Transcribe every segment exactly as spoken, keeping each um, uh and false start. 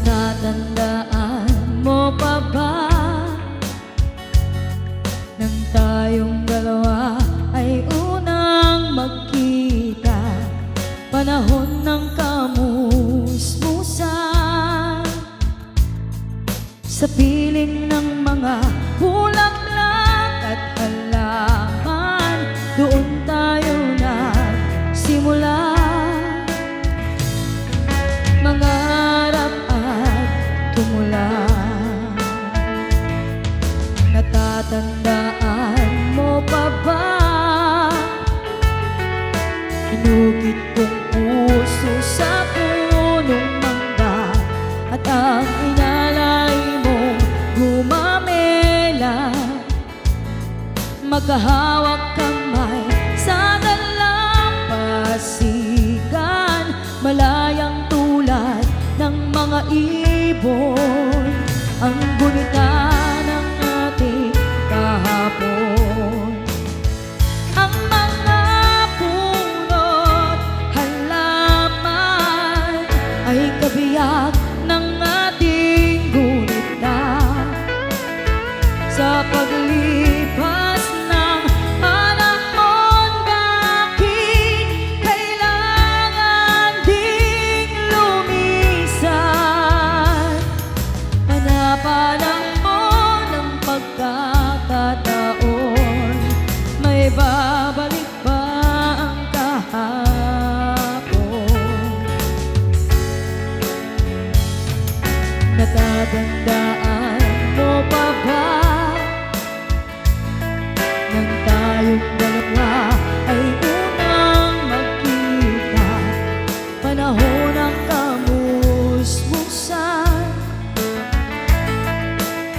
Tatandaan mo pa ba nang tayong dalawa ay unang magkita? Panahon ng kamusmusan. Sa piling ng mga bulaklak at halaman, doon tayo nagsimula. Mangarap at tumula. Natatandaan mo pa ba? Inukit kong puso sa punong mangga at ang inalay mong gumamela. Magkahawak kamay sa dalampasigan, malayang tulad ng mga ibon ang gunita ng ating kahapon. Ang mga puno't halaman ay kabiyak ng ating gunita. Sa paglipas ng panahon, bakit kailangan ding lumisan? Panapanahon ng pagkakataon, may babalik ba ang kahapon? Natatandaan mo pa ba nang tayong dalawa ay unang magkita? Panahon ng kamusmusan.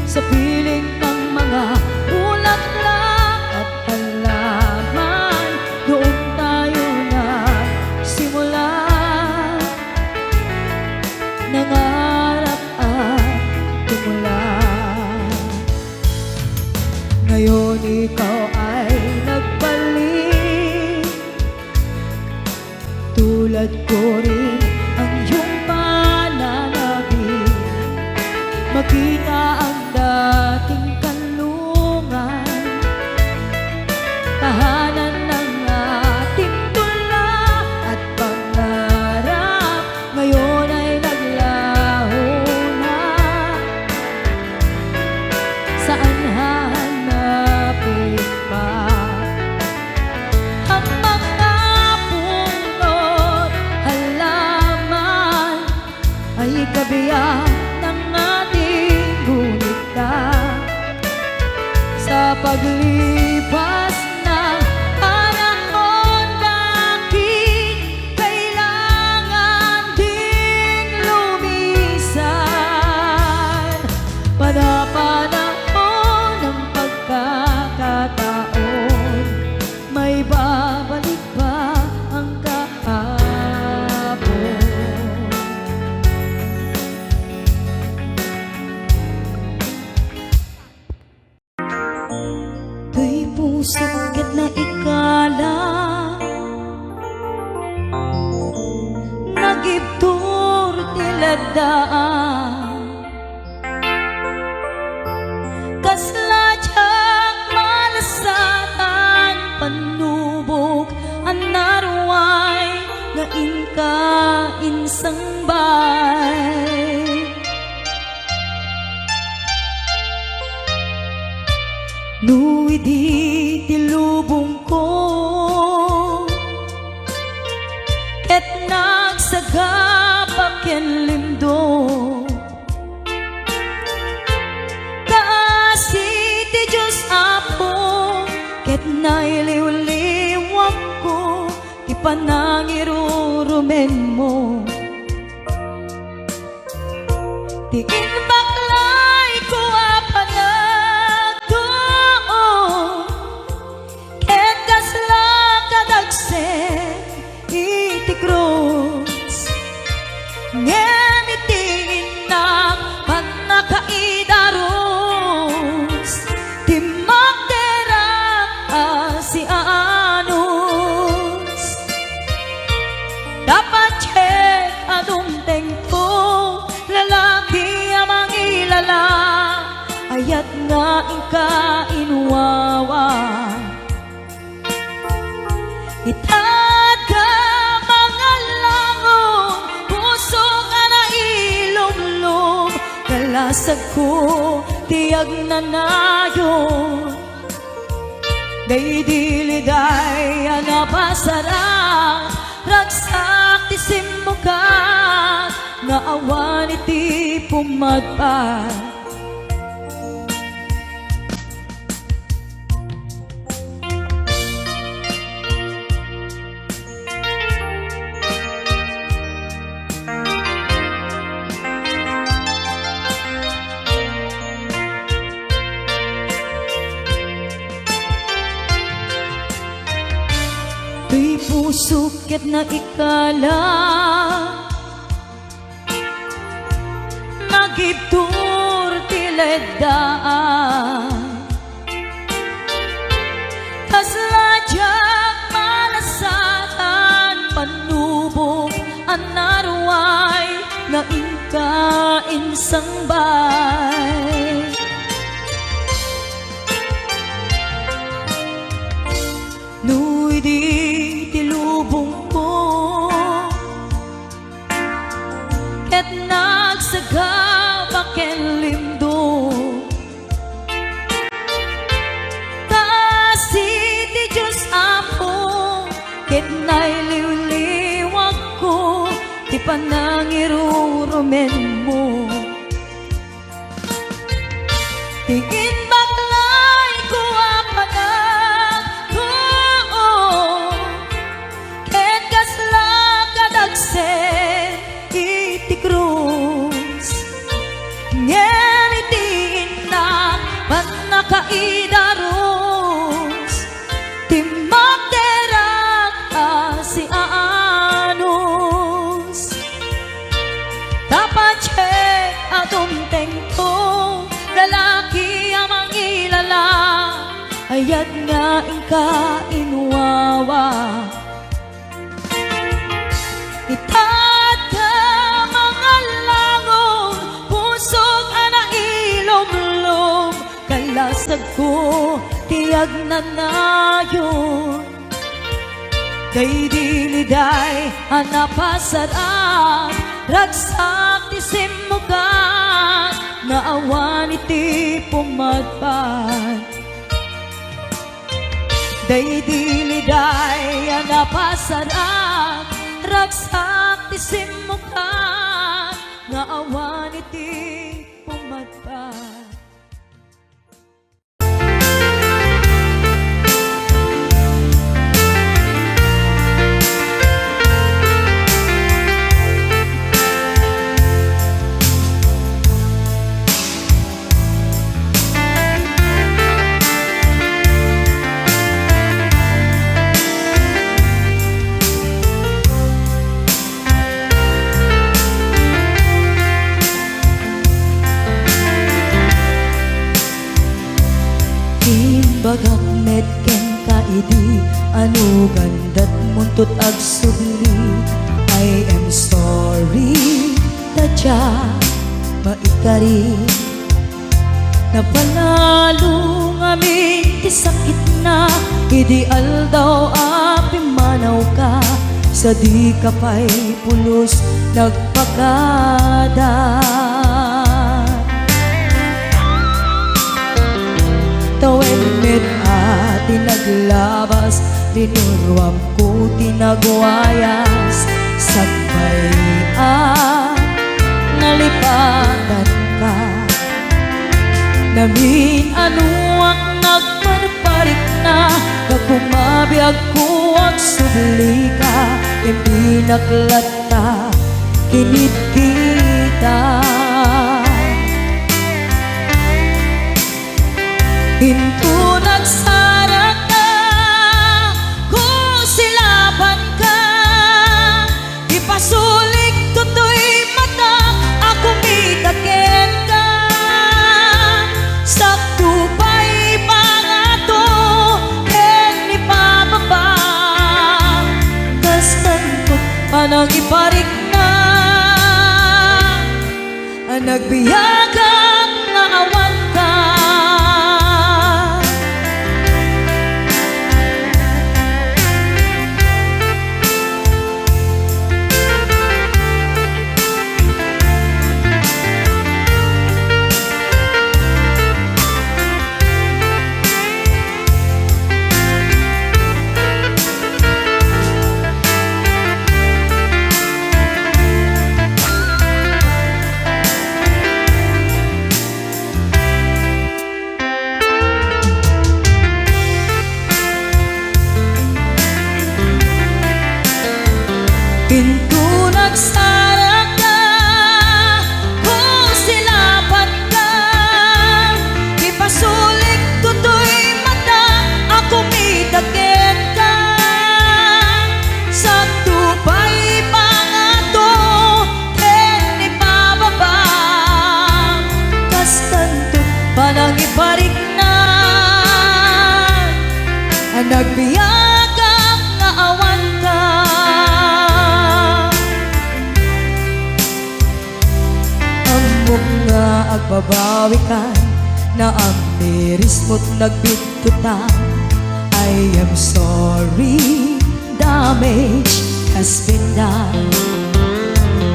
Sa piling ng mga bulaklak at halaman, doon tayo nagsimula. Nangarap at tumula. Ngayon ikaw ay nagbalik. Tulad ko rin ang iyong pananabik, makita ang dating kanlungan, tahanan ng ating tula at pangarap, ngayon ay naglaho na. Saan hahanapin pa? Ang mga puno't halaman ay kabiyak ng ating gunita. Sa paglipas ng panahon, bakit kailangan ding lumisan? Panapanahon ng pagkakataon, may babalik ba ang kahapon? Toy pusok ket naikala, nagibtur ti leddaan. Kasla diak malsatan pannubok a naruay nga inka insangbay. No idi ti lubongko ket nagsagaba ken lindong, kaasi ti Dios Apo, ket nailiwliwakko ti panangirurumenmo. Ti imbaklayko a panagtuo, ket kasla kadagsen iti krus. Ngem iti innak pannakaidarus, timmakderak a sianus. Dapat ket a dumtengko, lala nga inka inwawa. Itatka mangallangon, puso nga nailumlom, kalasagko ti agnanayon. Daydi liday a napasarak, ragsak ti simmukat nga awan iti pummadpad. Toy pusok ket naikala, nagibtur ti leddaan. Kasla diak malasatan, pannubok a naruay nga inka insangbay. No idi ti lubongko ket nagsagaba ken limdum, kaasi ti Dios Apo ket nailiwliwakko ti panangirurumenmo. Ti imbaklayko a panagtuo ket kasla kadagsen iti krus. Ngem iti innak pannakaidarus, timmakderak a siaanus. Ta patien a dumtengto, lalaki a mangilala, ayat nga inka inwawa. Itatka mangallangon, pusok a nailumlom, kalasagko ti agnanayon. Daydi liday a napasarak, ragsak ti simmukat nga awan iti pummadpad. Daydi liday a napasarak, ragsak ti simmukat nga awan iti pummadpad. Imbagak met kenka idi, ano gandat muntot agsubli. I am sorry, ta dia maikari. Napanalo ngamin ti sakitna idi aldaw a pimmanawka, sadika pay pulos nagpakada. Tawen met a ti naglabas, rinuruamko ti nagwayas, sakbay a nalipatanka. Namin-anoak nagparparikna, gapu mabiagko agsublika, impinaklat ta kinit kita. Inton agsaraka, kusilapanka, ipasulik toy mata a kumita kenka. Sakto pay pangato ken ipababa, kas tanto panangiparikna. Nagbiagak nga awanka. Inton agsarakka, kusilapanka, ipasulik toy mata a kumita kenka. Sakto pay pangato ken ipababa, kastanto panangiparikna. Nagbiagak nga awanka. Ammok nga agbabawikan, naamirismo't nagbitkutan. I am sorry, damage has been done.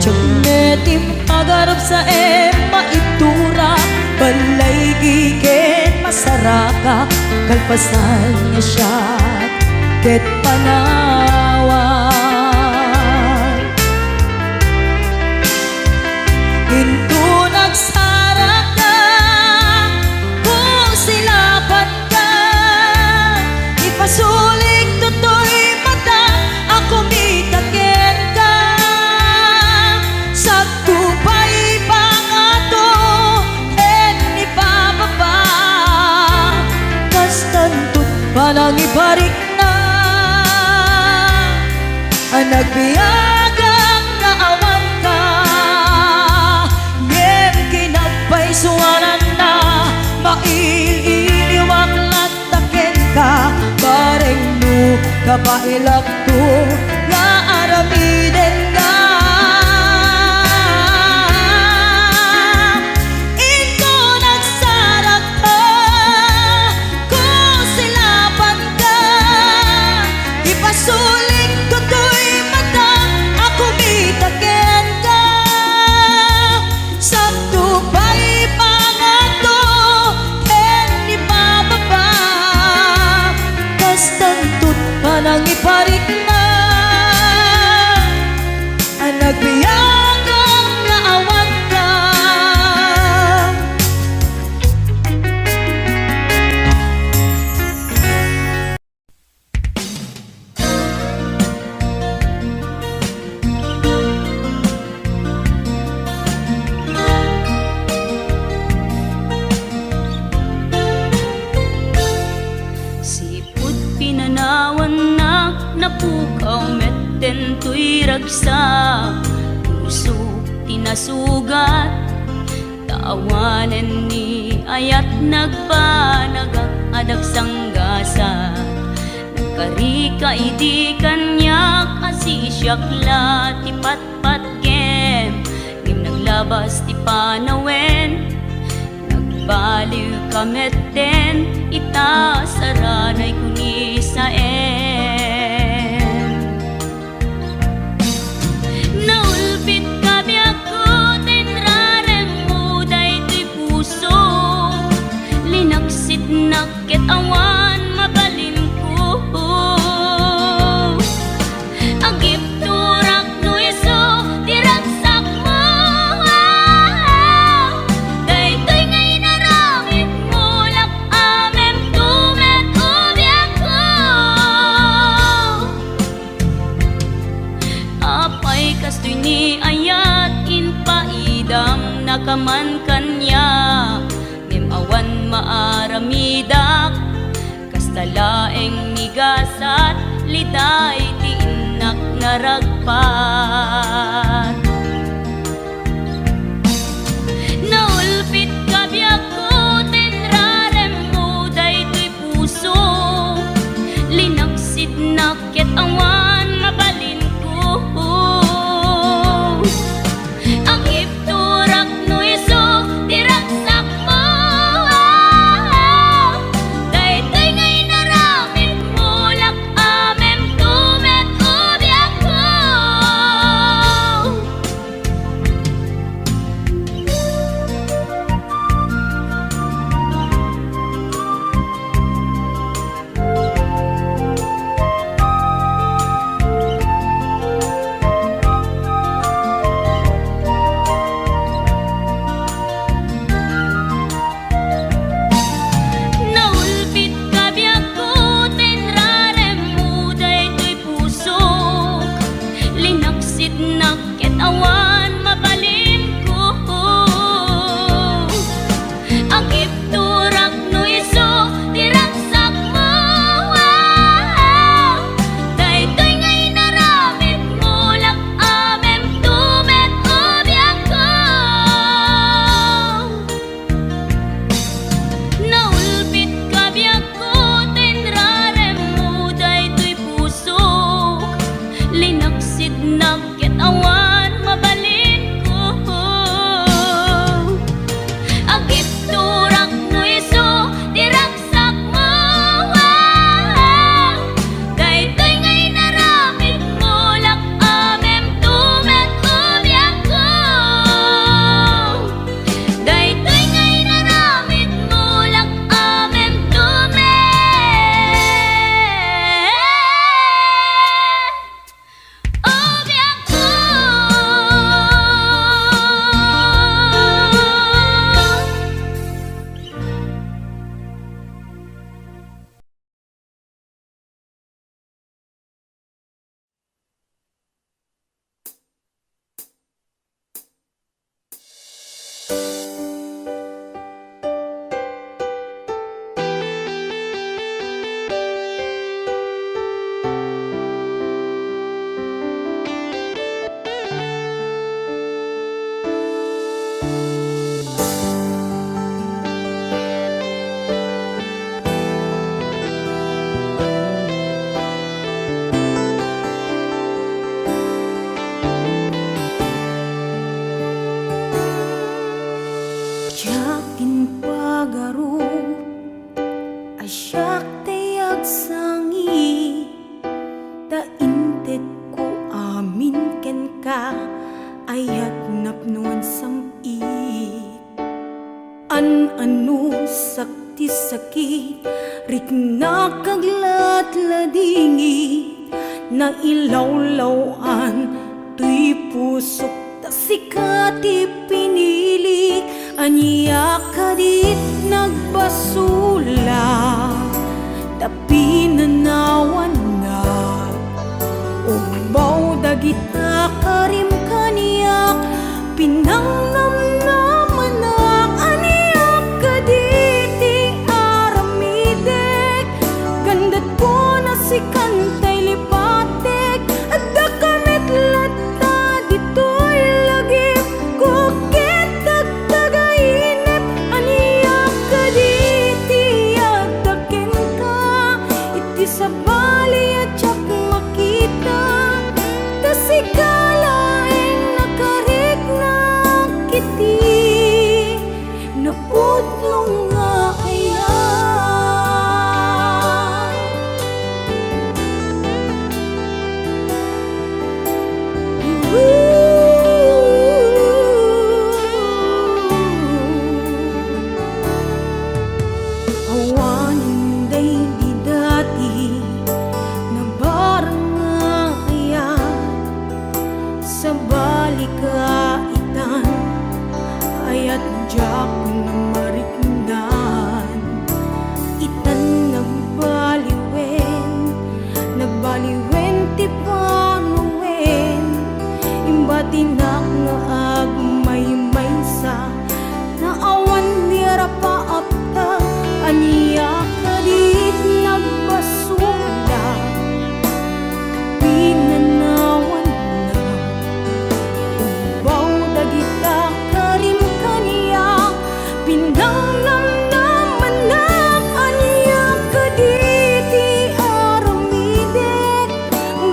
Diak met impagarupsaem maitura, balaygi ken masarakak, kalpasan nga siak ket panawan. Inton agsarakka, kusilapanka, ipasulik toy mata a kumita kenka. Sakto pay pangato ken ipababa, kastanto't panangiparikna. Nagbiagak nga awanka, ngem kinapaysuananna, mail-iliwak latta kenka, bareng no kabaelakto nga aramidenka. Inton agsarakka, kusilapanka, ipasulik toy mata a kumita kenka. Sakto pay pangato ken ipababa, kastanto't panangiparikna. Nagbiagak nga awanka. Sipud pinanawannak, napukaw metten toy ragsak. Pusok ti nasugat, ta awanen ni ayat nagbanagak a dagsanggasat. Nagkarika idi kaniak a sisiak la ti patpatgem, ngem naglabas ti panawen. Nagbaliwka metten ita, saranayko ni saem. Naulpitka, biagko, ta inraremmo daytoy puso. Linaksitnak ket awan mabalinko. Agipturak no isu ti ragsakmo. Daytoy nga inaramidmo, lak-amemto met o biagko. Apay kastoy ni ayat, impaidamnaka man kaniak, ngem awan maaramidak. Kasta laeng ni gasat, liday ti innak naragpat. Naulpitka, biagko, ta inraremmo daytoy puso. Linaksitnak ket awan mabalinko. Agipturak no isu ti ragsakmo. Daytoy nga inaramidmo, lak-amemto met o biagko. Ket awan mabalinko. Agtuturak no isu ti ragsakmo. Daytoy nga inaramidmo, lak-amem to met, o biagko. Daytoy nga inaramidmo, lak-amem to met, o biagko. Diak impagarup a siak ti agsangit, ta intedko amin kenka, ayat napnoan sam-it. An-anusak ti sakit, riknak agladladingit, nailawlaw-an toy pusok, ta sika ti pinilik. Ania kadit nagbasolak, ta pinanawannak. Ugbaw dagita karim kaniak, pinangnamnamanak. Ania kaditi aramidek, gandatko na sikan tay lipatek. Addaka met latta ditoy lagipko, ket tagtagainep. Ania kaditi adda kenka, iti sabali a diak makita, ta sika laeng nakariknak iti napudno nga ayat. Awanen daydi dati nabarang nga ayat, sabali ka itan, ayat diak na mariknan. Itan nagbaliwen, nagbaliwen ti panawen, imbatinak nga agmaymaysa, naawan ni rapaapta. Ania kadit nagbasolak, pinanawannak. Ugbaw dagita karim kaniak, pinangnamnamanak. Ania kaditi aramidek,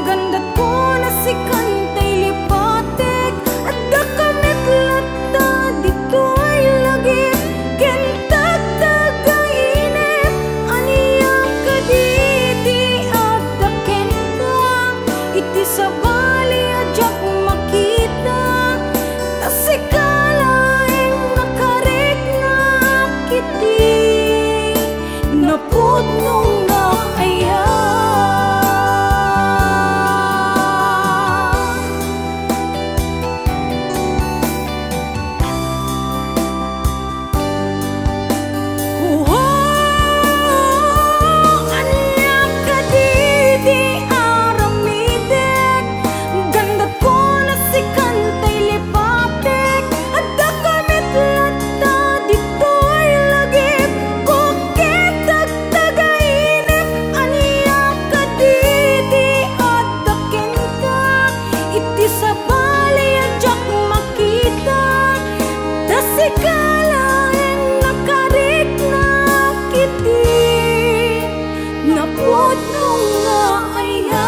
gandatko na sikan tay lipatek. Addaka met latta ditoy lagip, ken tagtagainep. Ania kaditi adda kenka, iti sabali a diak makita, ta sika laeng nakariknak iti napudno nga ayat. Ania kaditi aramidek, gandatko na sikan tay lipatek. Addaka met latta ditoy lagipko, ket tagtagainep. Ania kaditi adda kenka, iti sabali a diak makita, ta sika laeng nakariknak iti napudno nga ayat.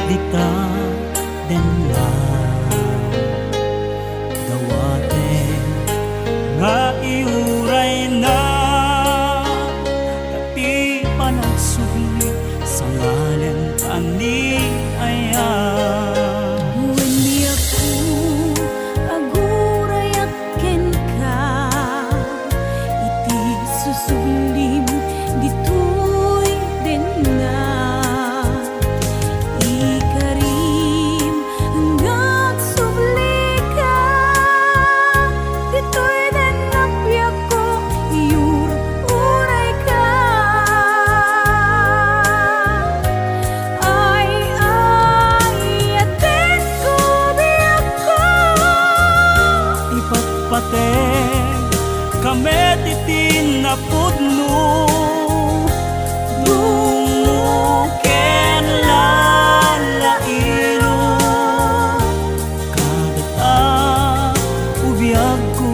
dita denna. Dawaten nga iurayna, ta ti panagsubli sangalen a ni aya. Wen ni Apo, agurayak kenka, iti susublim ditoy denna. Ikarim nga agsublika, ditoy denna biagko, iur-urayka. Ay, ay, atenko, biagko. Ipatpateg ka met iti napudno, dungngo ken lalailo, kadata, o biagko.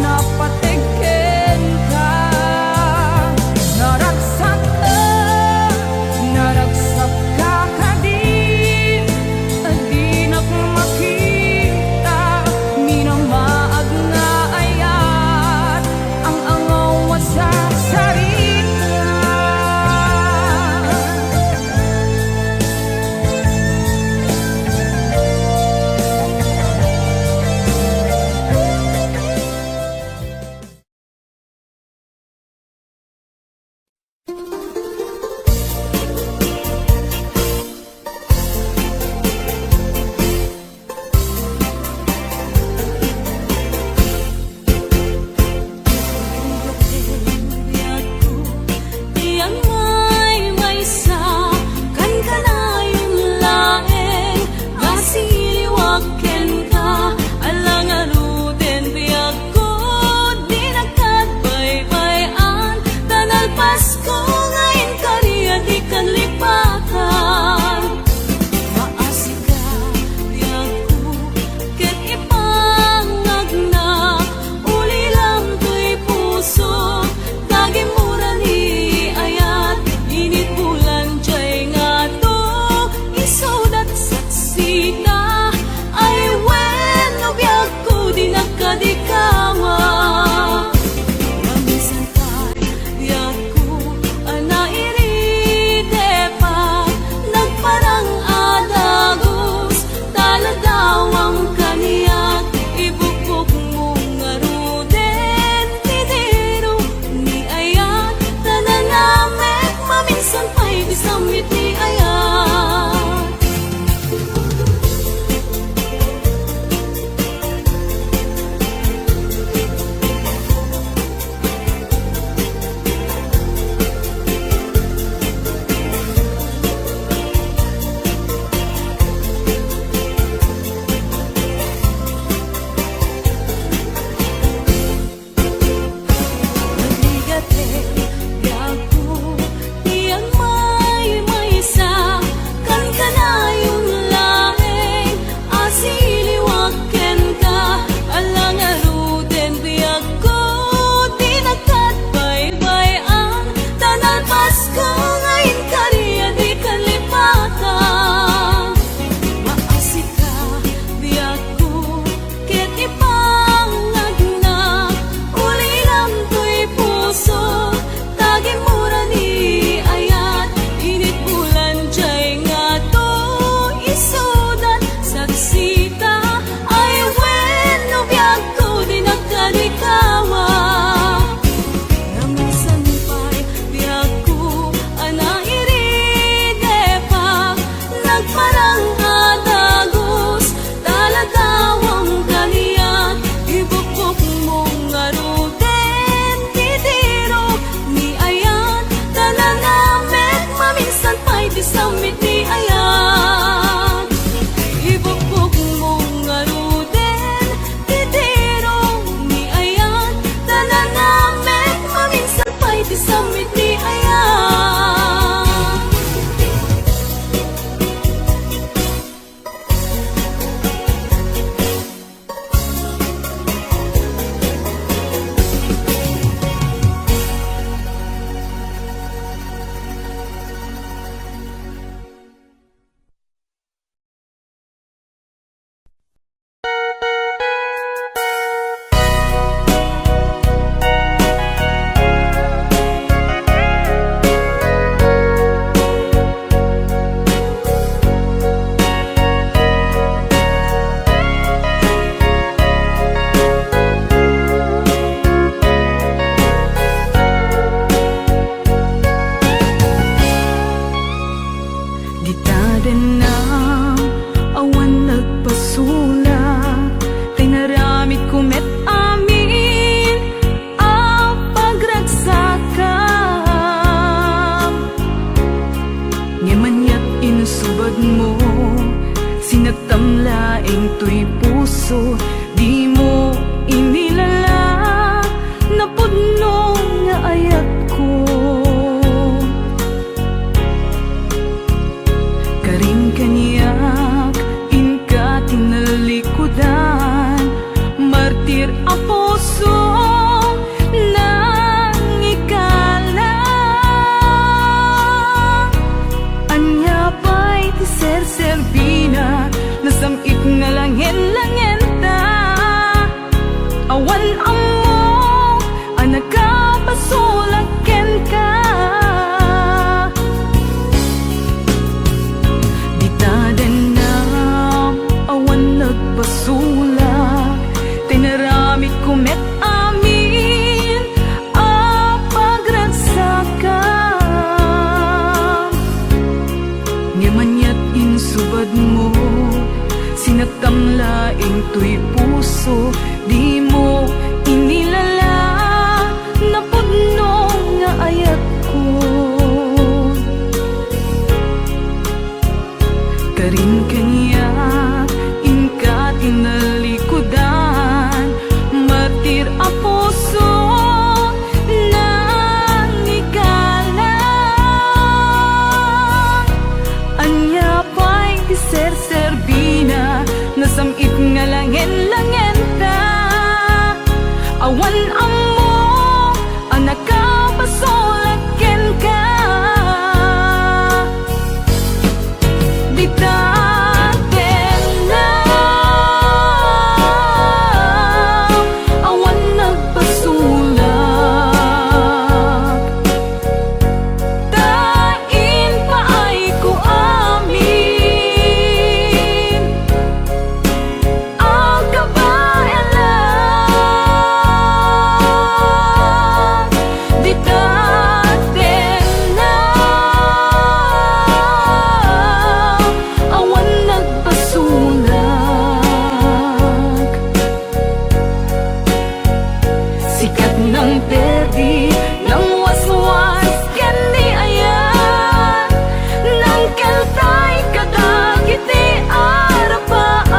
napateg kenka. Naragsatka, naragsatka kadi, a dinak makita, minamaag nga ayat, ang angaw a sarsarita. Ammok a nakabasolak kenka. Dita tengnam, awan nagbasolak. Ta impaayko amin a kabaelan. Dita tengnam, awan nagbasolak. Sikat nang perdi, nang waswas ken ni ayan, nang keltay kadagiti arapaan.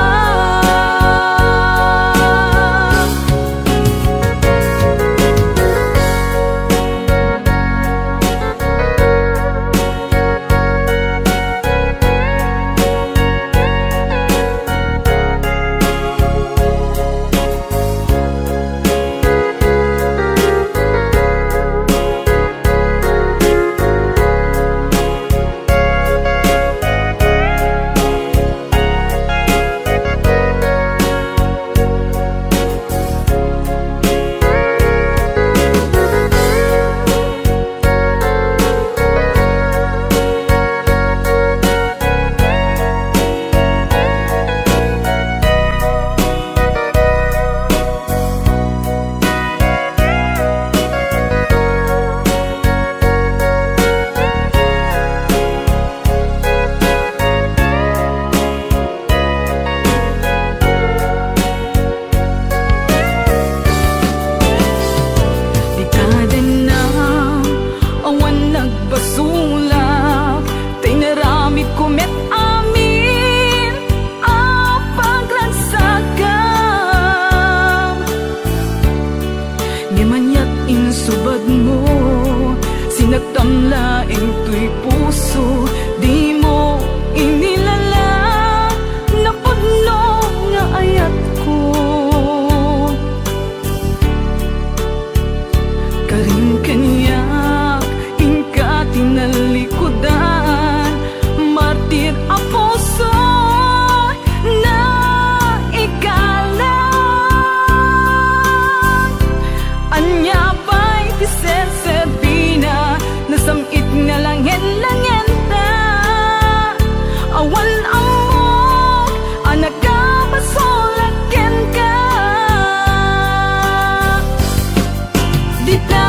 Dita tengnam, awan nagbasolak, ta inaramidko met amin a pagragsakam. Ngem aniat insubadmo, sinaktam laeng toy puso, dimo inilala, napudno nga ayatko. Karim kaniak, inka ti nalikudan, martir a puso, naikalang. Ania pay ti serserbina, nasam-it nga langen-langenta. Awan ammok a nakabasolak kenka. Dita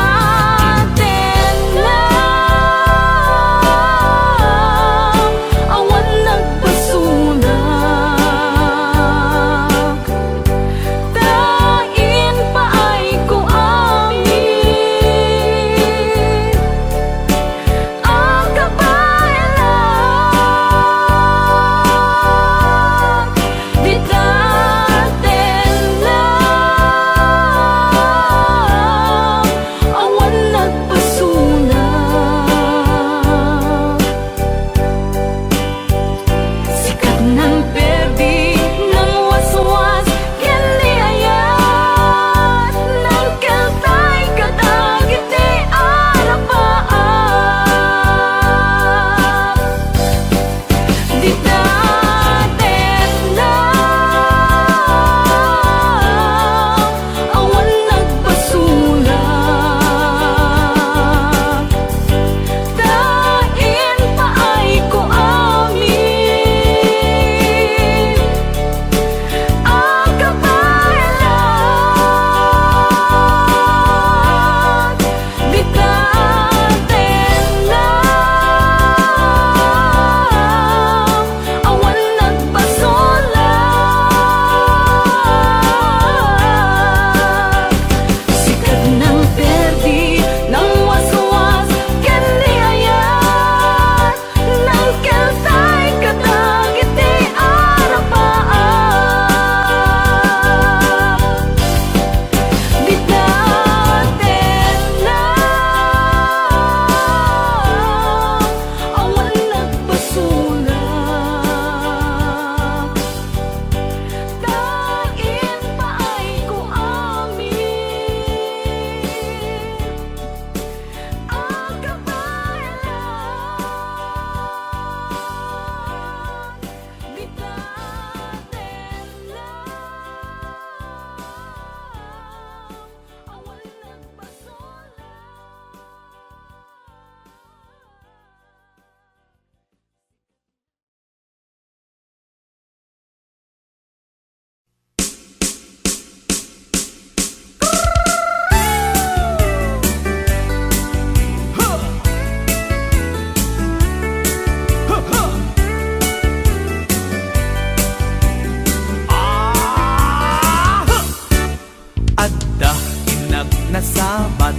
Nasabat,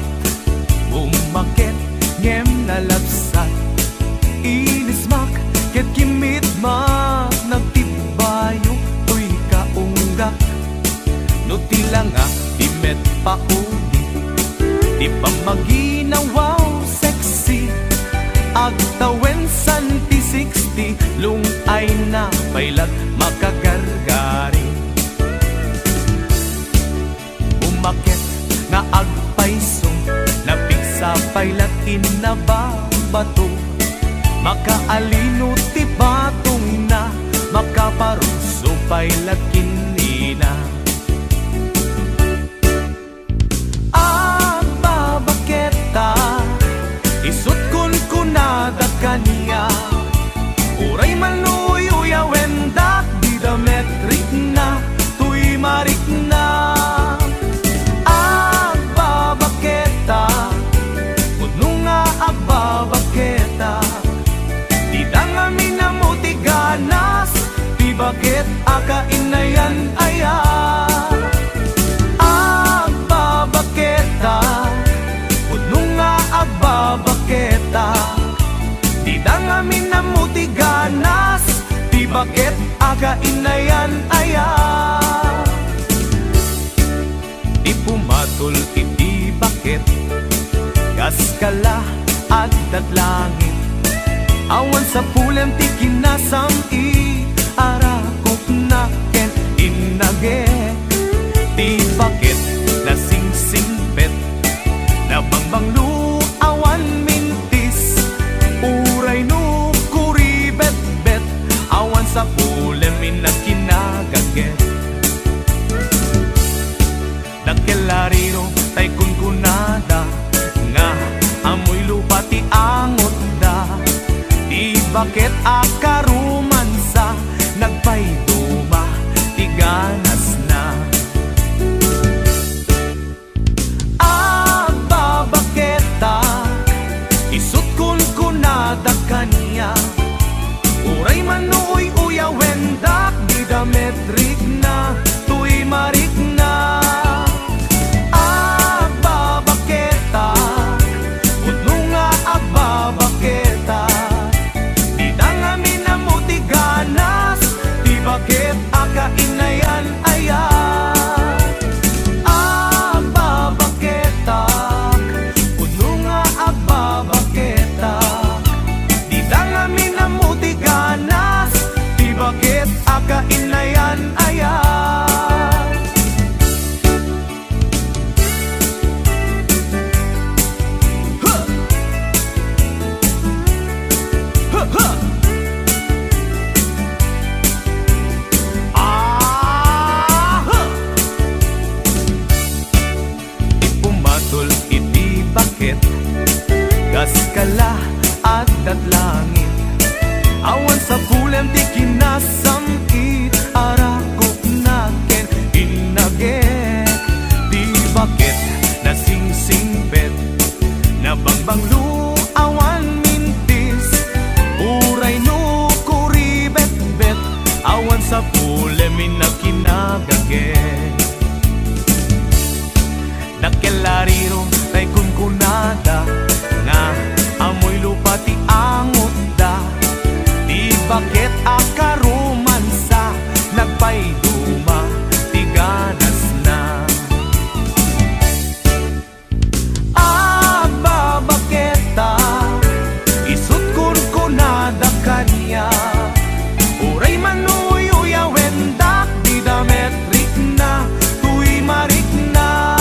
bumaket, ngem nalabsat. Inismak ket kimmitmak, nagtibbayo toy kaunggak. No ti langa, di met pauli. Ti pammaginawaw, sexy. Agtawen san ti sixty, lung-ayna pay lat makagargari. Bumaket nga agpayso, napigsa pay lat inna babato. Makaalino ti patongna, makaparunso pay lat ken nina. Agbabaketa, isut' kunkunada kaniak. Uray man no uy-uyawendak, dida met rikna toy marikna. Agbabaketa, pudno nga agbabaketa. Dida ngamin ammo ti ganas, ti baket a kainayan aya. Agbabaketa, pudno nga agbabaketa. Dida ngamin ammo ti ganas, ti baket a kainayan aya. Ti pumatol iti baket, kas kala addat langit. Awan sapulem ti kinasam-it, arakopna ken innagek. Ti baket nasingsingpet, nabangbanglo awan mintis. Uray no kuribetbet, awan sapulem inna kinagaget. Dakkel a riro tay kunkunada nga ammoy lupa ti angotda. Ti baket a karumansa, nagpayduma ti ganasna. Agbabaketa, isut' kunkunada kaniak. Uray man no uy-uyawendak, dida met rikna toy marikna. Agbabaketa, pudno nga agbabaketa. Dida ngamin ammo ti ganas, ti baket a kainayan aya. Agbabaketak, pudno nga agbabaketak. Dida ngamin ammo ti ganas, ti baket a kainayan aya. Ti pumatol iti baket, kas kala addat langit. Awan sapulem ti kinasam-it, arakopna ken innagek. Ti baket nasingsingpet, nabangbanglo awan mintis. Uray no kuribetbet, awan sapulem inna kinagagek. Dakkel a riro tay kunkunada nga ammoy lupa ti angotda. Ti baket a karumansa, nagpayduma ti ganasna. Agbabaketa, isut' kunkunada kaniak. Uray man no uyawendak, dida met rikna toy marikna.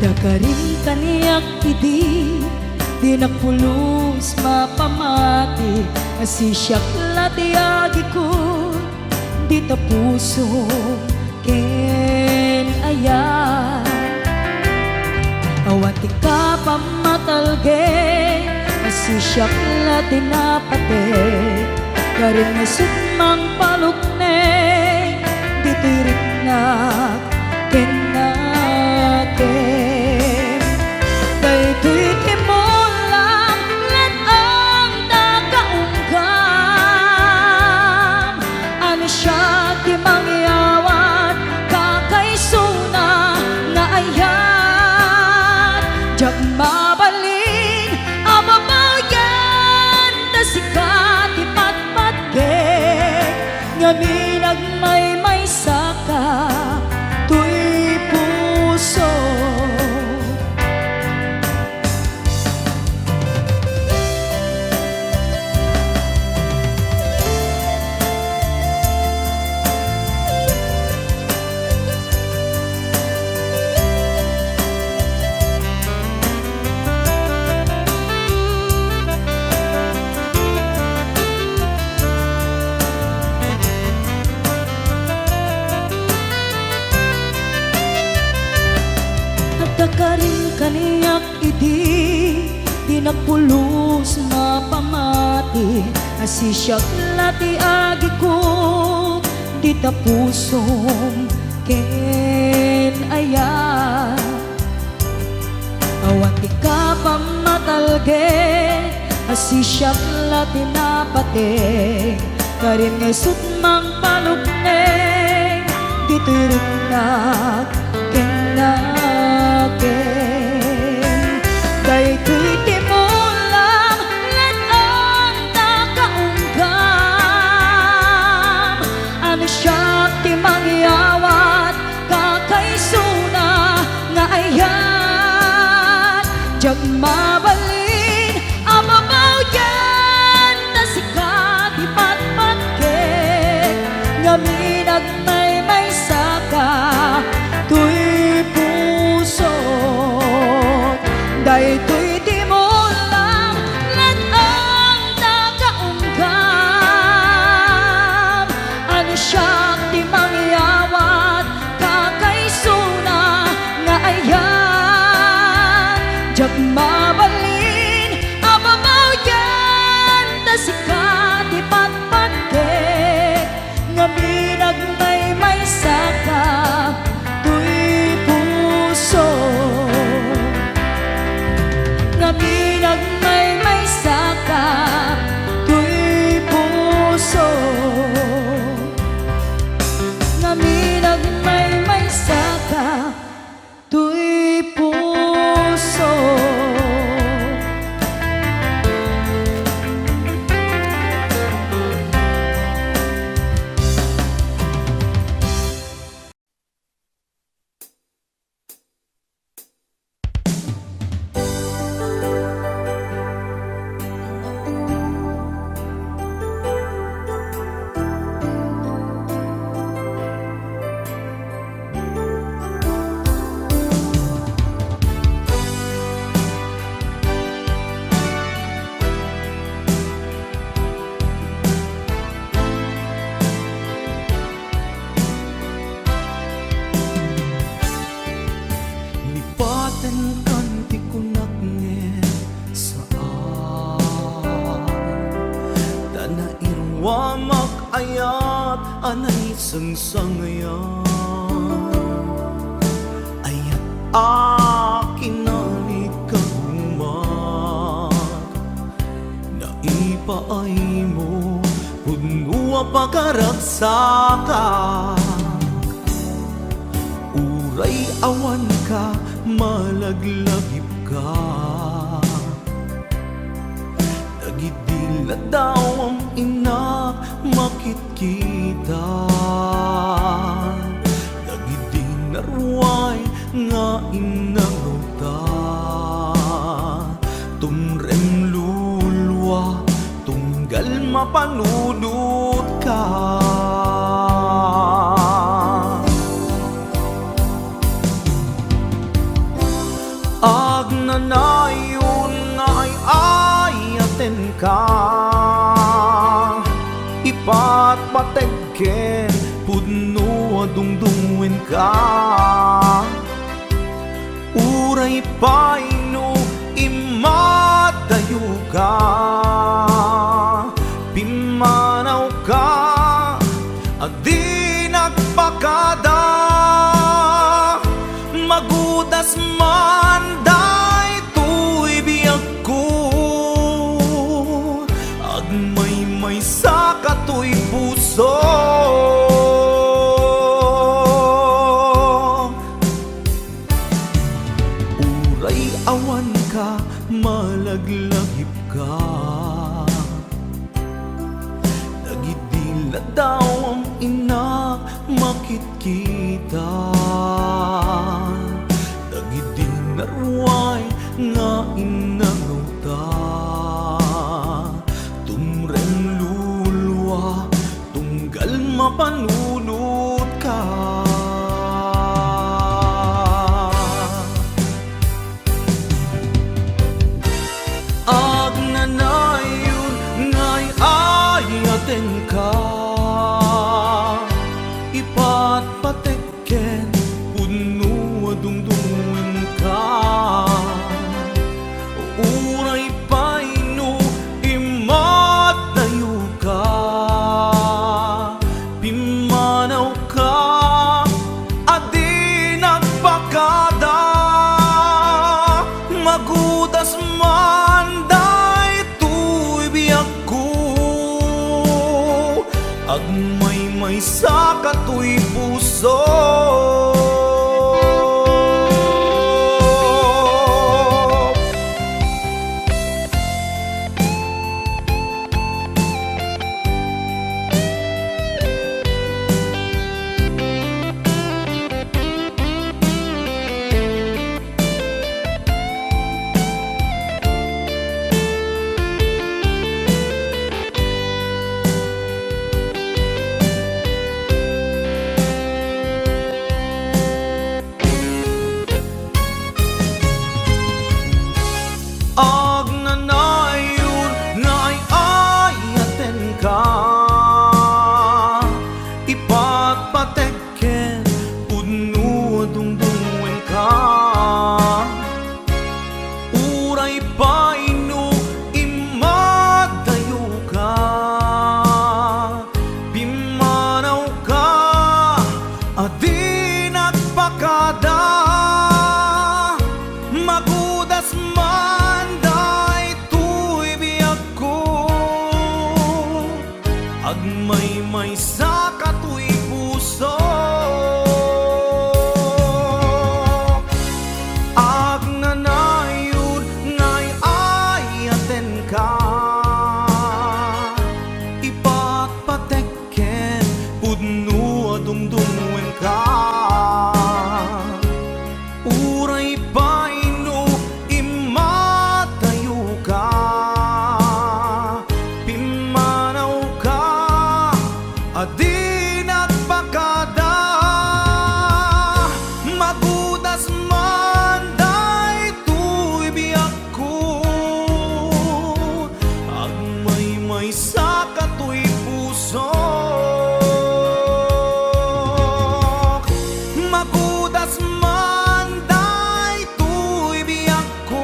Dakarim kaniak idi, dinak pulos mapamati, a sisiak la ti agikut, dita pusom ken ayat. Awan ti kapammatalged, a sisiak la ti napateg, karim nga isut' mangpalukneng, ditoy riknak ken nakem. Daytoy ti mulam, let-eng ta kaunggam, a no siak ti mangyawat, kakaisuna nga ayat. Diak mabalin a babawian ta sika ti patpatgek, ngamin agmaymaysaka toy puso. Agkakarim kaniak idi, dinak pulos mapamati, a sisiak la ti agikut, dita pusom ken ayat. Awan ti kapammatalged, a sisiak la ti napateg, karim nga isut' mangpalukneng, ditoy riknak ken nakem. Daytoy ti mulam, let-eng ta kaunggam, a no siak ti mangyawat, kakaisuna nga ayat. Diak mabalin a babawian ta sika ti patpatgek, ngamin agmaymaysaka toy puso. Daytoy ti mulam, let-eng ta kaunggam, a no siak ti mangyawat, kakaisuna nga ayat. Diak mabalin a babawian ta sika ti patpatgek, ngamin agmaymaysaka toy puso. Ngamin agmaymaysaka toy puso. Ngamin agmaymaysaka toy puso. Lipatenkan ti kunak ngem saan, ta nairuamak ayat a naisangsangayan. Ayat a kinalikagumak, naipaaymo, pudno a pagaragsakan. Uray awanka, malaglagipka. Dagidi ladawam innak makitkita, dagidi naruay nga innangawta. Tumrem lulua, tunggal mapanunotka. Agnanayon nga ay-ayatenka, ipatpateg ken pudno a dungdungenka. Uray pay no immadayoka, pimmanawka a di nagpakada. Magudas man daytoy biagko, agmaymaysa katoy puso. Uray awanka, malaglagipka. Dagidi ladaw am-inak makitkita, dagidi naruay nga innangawta, tumreng lulua, tunggal mapanunotka. Agnanayon nga ay-ayatenka, ipatpatek ken pudno a dungdungenka. Uray pay no immadayoka, pimmanawka a di nagpakada. Magudas man daytoy biagko, agmaymaysa katoy puso. Agnanayon nga ay-ayatenka, ipatpatek ken pudno a dungdungenka. Uray pay no immadayoka, pimmanawka a di nagpakada. Magudas man daytoy biagko, agmaymaysa katoy puso. Agnanayon nga ay-ayatenka, ipatpatek ken pudno a dungdungenka. Uray pay no immadayoka, pimmanawka a di nagpakada. Magudas man daytoy biagko, agmaymaysa katoy puso. Magudas man daytoy biagko,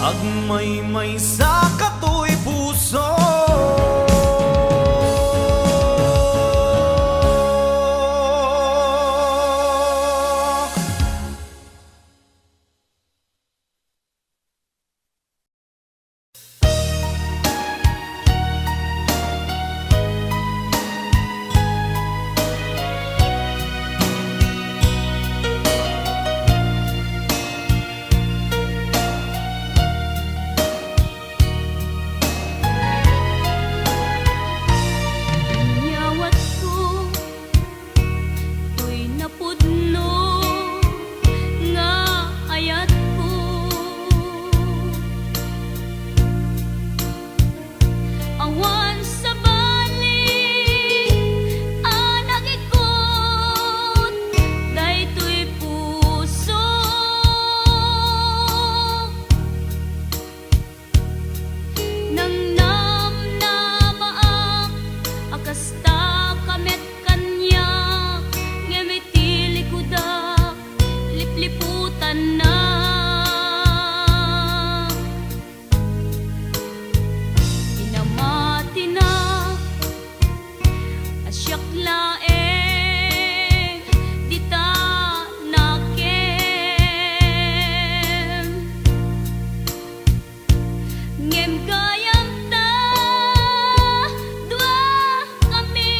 agmaymaysa katoy puso. na. Inamatinak a siak laeng dita nakem. Ngem gayam ta dua kami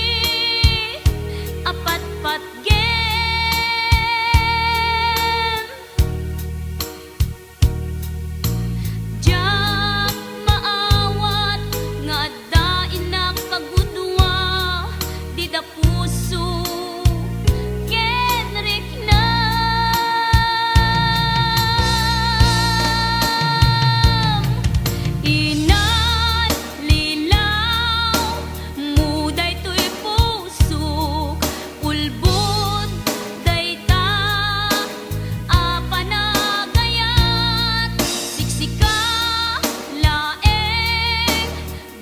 a patpatgem. Diak maawat nga adda innak a gudua dita puso ken riknam. Inallilaw mo daytoy pusok, ulbod dayta a panagayat, siksika laeng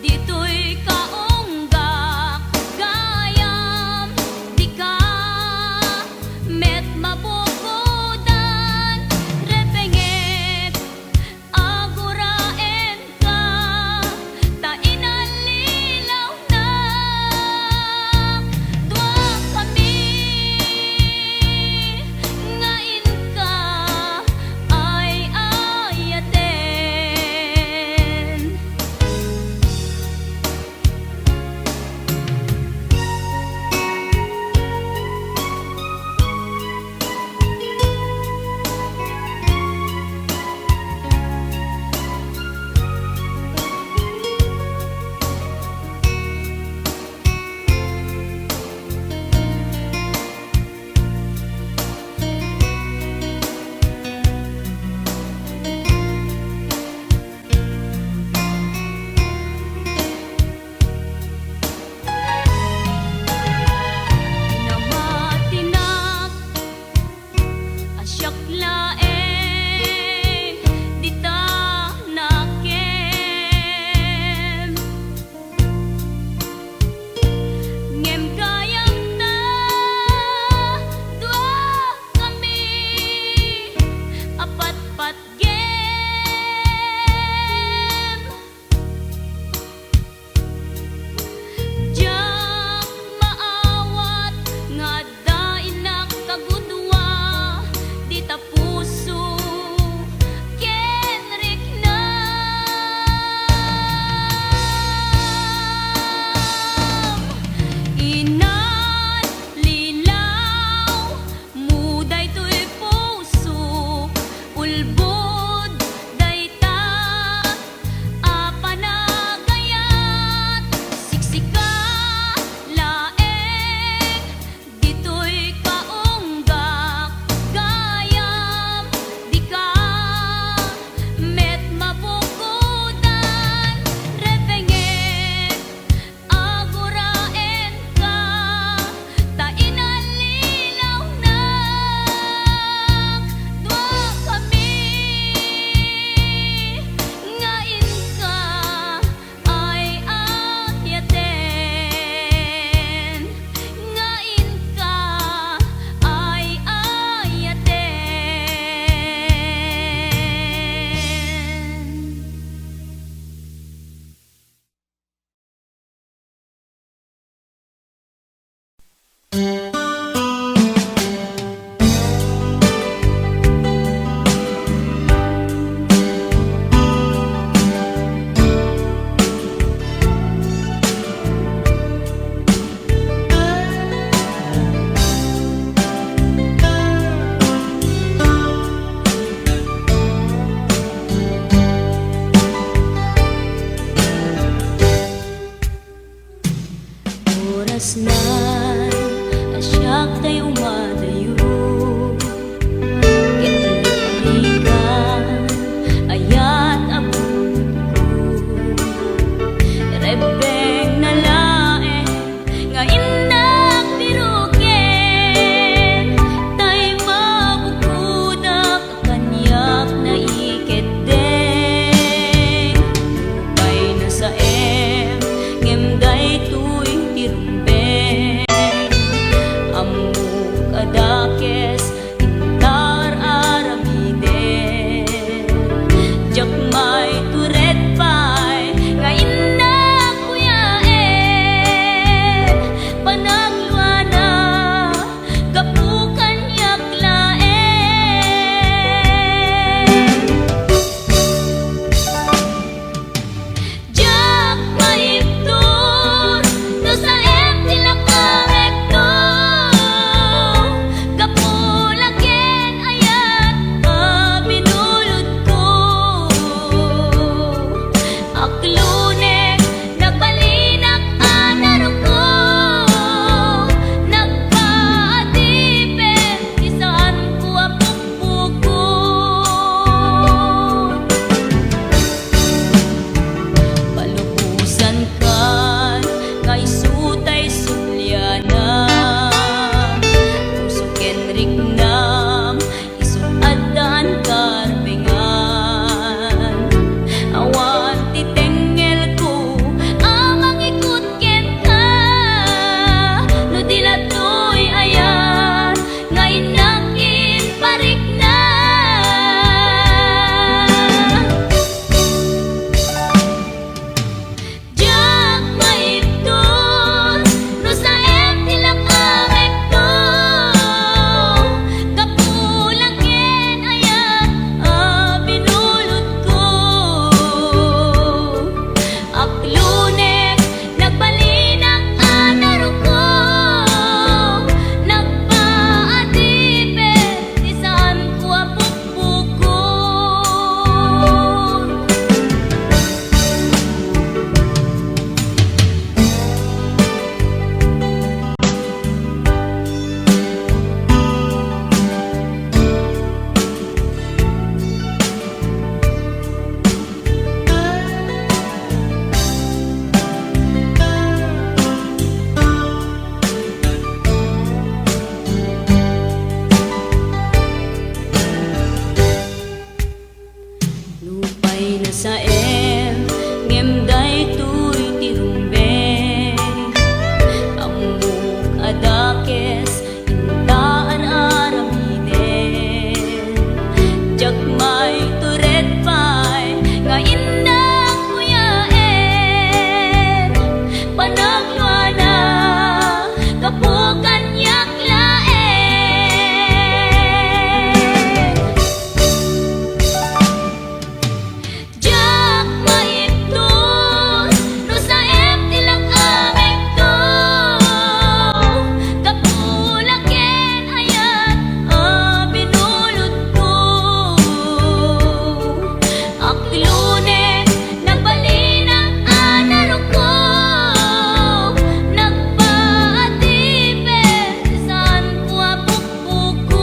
ditoy kaunggak gayam, dika met mabukodan, repengek, aguraenka, ta inallilawnak dua kami nga inka ay-ayaten. Namatinak a siak laeng dita nakem. Ngem gayam ta dua kami a patpatgem. Diak maawat nga adda innak a gudua dita puso. Saem, ngem daytoy ti rumbeng. Ammok a dakes inta ar-aramiden. Diak maitured pay nga innak kuyaen. Panagluana, gapu kaniak laeng. Diak maibtur no saem ti lak-amekto. Gapu la ken ayat a binulodko. Aklone, nabalinak a naruko. Nagpaatipet, saanko a pukpukod.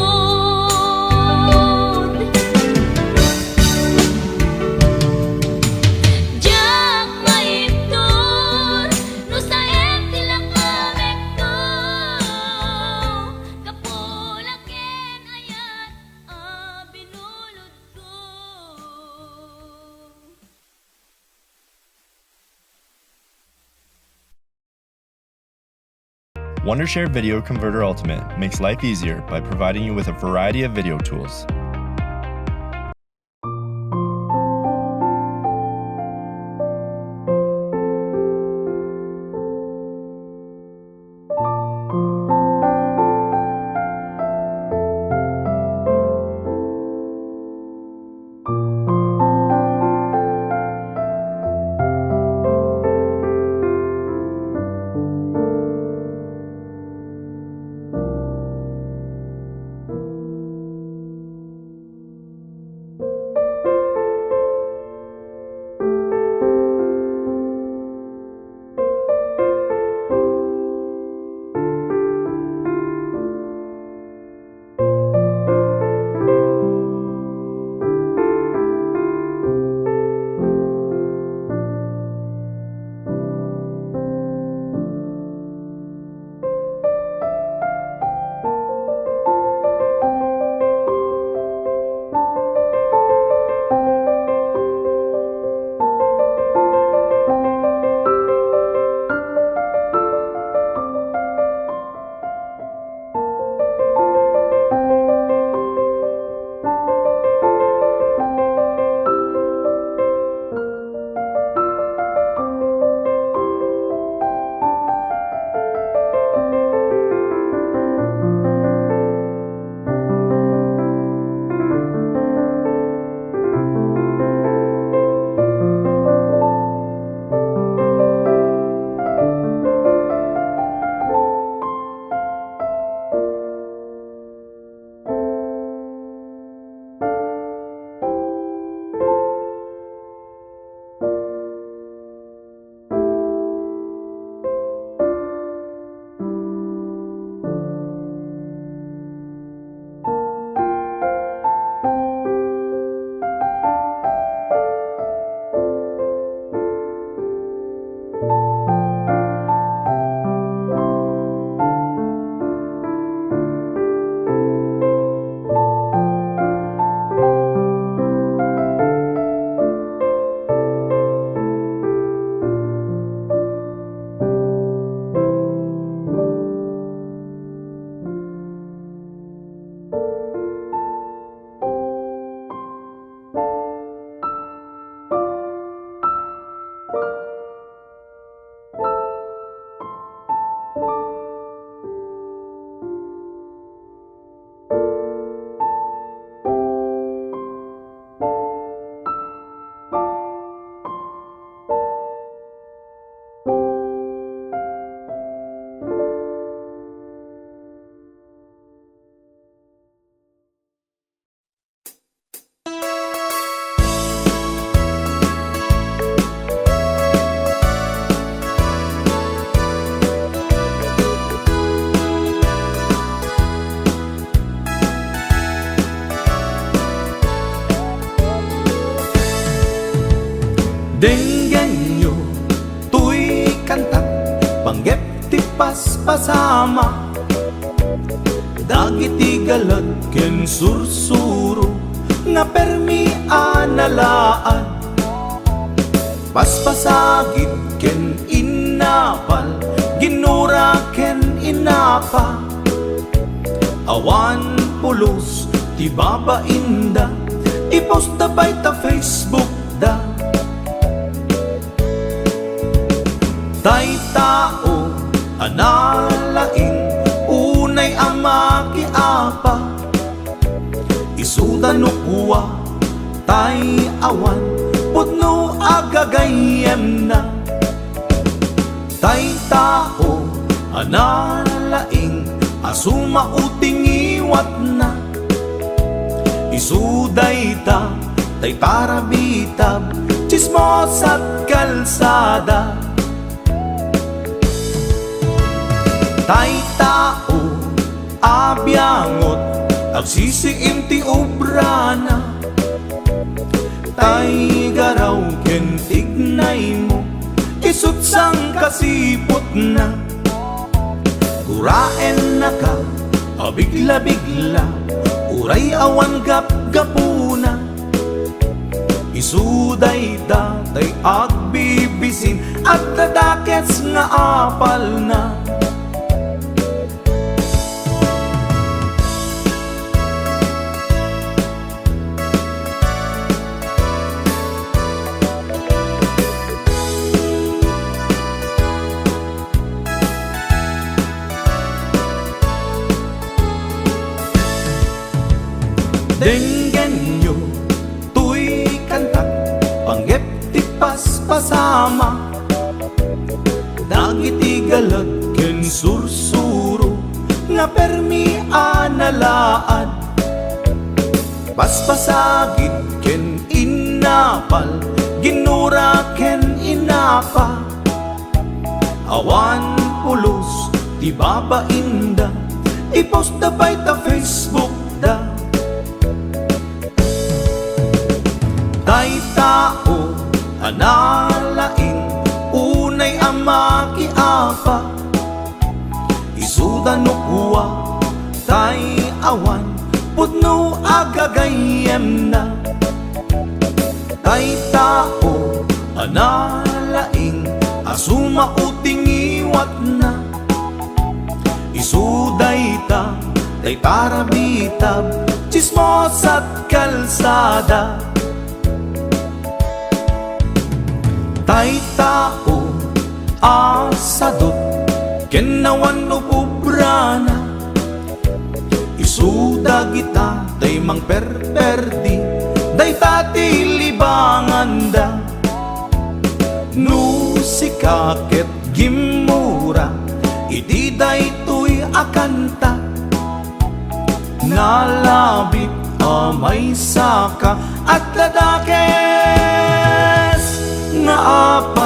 Diak maibtur no saem ti lak-amekto. Gapu la ken ayat a binulodko. Wondershare Video Converter Ultimate makes life easier by providing you with a variety of video tools. Denggenyo toy kanta, panggep ti paspasamak. Dagiti galag ken sursuro nga permi a nalaan. Paspasagid ken innapal, ginura ken innapa. Awan pulos ti babainda, i-post da pay ta Facebook da. Tay tao a nalaing, unay a makiapa, isuda no kua, tay awan pudno a gagayyemna. Tay tao a nalaing a sumao ti ngiwatna, isu dayta tay parabitab, tsismosa't kalsada. Tay tao a biangot, agsisiim ti obrana. Tay garaw ken tignaymo, isu't sangkasiputna. Guraennaka a bigla-bigla, uray awan gapgapuna. Isu dayta tay agbibisin, adda dakes nga apalna. Denggenyo toy kantak, panggep ti paspasama. Dagiti galag ken sursuro nga permi a nalaad. Paspasagid ken innapal, ginura ken innapa. Awan pulos ti babainda, i-post da pay ta Facebook da. Tay tao a nalaing, unay a makiapa, isuda no kua, tay awan pudno a gagayyemna. Tay tao a nalaing a sumao ti ngiwatna, isu dayta tay parabitab, tsismosa't kalsada. Tay tao a sadut ken awan no pubrana, isu dagita tay mangperperdi, dayta ti libanganda. No sika ket gimmura iti daytoy a kanta, nalabit a maysaka, adda dakes nga apa.